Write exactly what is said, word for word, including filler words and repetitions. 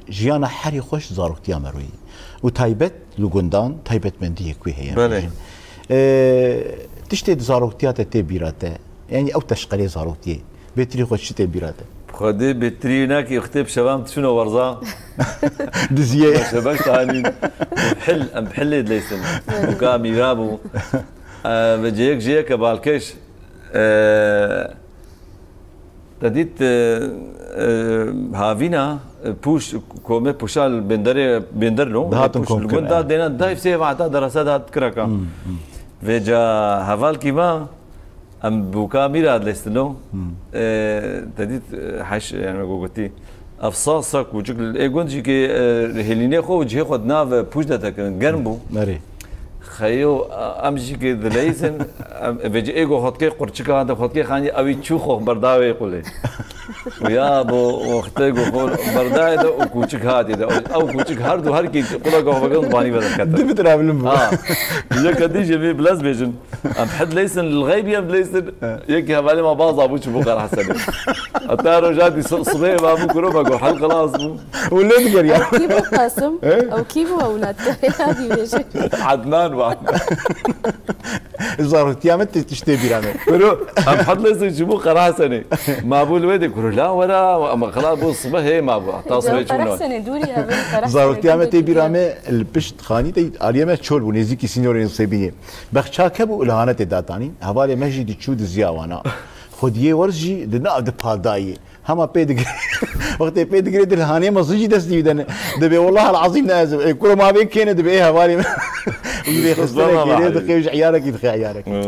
Jiyana herî xweş zaroktiya me rûyî. Û taybet li gundan, taybetmendiyê ku heye. Belê. Ee, tiştê di zaroktiya te tê bîra te. Yani ew teşqelê zaroktiyê. Bêtirî xwe çi tê bîra te? Xwedê bêtirî nakî xitê bi şevan çûno werza. Diziyê. Şebek tanîn. Em hil, em hilê dileysin. Buka mîra bû. Ee, ve ceyek jiyeke balkeş. Ee, Te dît, e, e, havîna, e, pûş, komê pûşa li bênderê, bênder lo. Dihatin Pûş li komkirin, gund da evet. Dêna dayf sê vata derasa da kiraka. Hmm, hmm. Vêca hevalkî ma, em bûka mîra dilestino. Hmm. E, te dît, e, heş, yani, gogotî. Ev sa, sa kûçik, ê gund jî ki, e, hêlînê xwe û cihê xwe di nav pûş de tekirin. Germ bû. Erê. Xeyo, em jî ki dileyîzin, em, vêci ê go xotkê qurçika hate, xotkê xanî ewî çû xwe berdawê qulê. Û ya bo wextê go xwe berdayê de û kûçik hatê de. Ew kûçik her du her kî qula go xwe vekirin banî ve derketin. Divit revlim bû. Ha. Yeke dî jê vê bilez bêjin. Em hid leysin li xeybî em leysin. He. Yekî hevalê ma baza bû çi bû Qer Hesenê. Heta roja dî si-, sibê ma bû kuro me go hel xilas bû. Û lê digeriya. Ew kî bû Qasim? He? Ew kî bû ew natkare ya dî bêje? Adnan bû, Adnan. Zaroktiya me tê tiştê bîra me. Kuro, em hid leysin çi bû Qer Hesenê. Ma bû li wê de kuro la wera, em xilas bû sibê hê ma bû. Heta sibê çûno. Qer Hesenê dûrî hevin, Qer Hesenê Zaroktiya me dûrî tê bîra dûrî. Me li pişt xanî de aliyê me çol bû, nêzîkî sînorên Sêbînê. Bexçak hebû û li hane tê datanîn. Hevalê me jî diçû diziya wana. Xwediyê werz jî di nav di paldayî. Hema pê digire. Wextê pê digire di li hanê mezin jî dest dî dene. Dibê, "Wallah el azîm ne ez." Ê, kuro ma vê kêne dibê, ê hevalê me. Wî vê xistine Subhanallah. Gêrê dixê ji eyarekî dixê eyarekî. Hmm.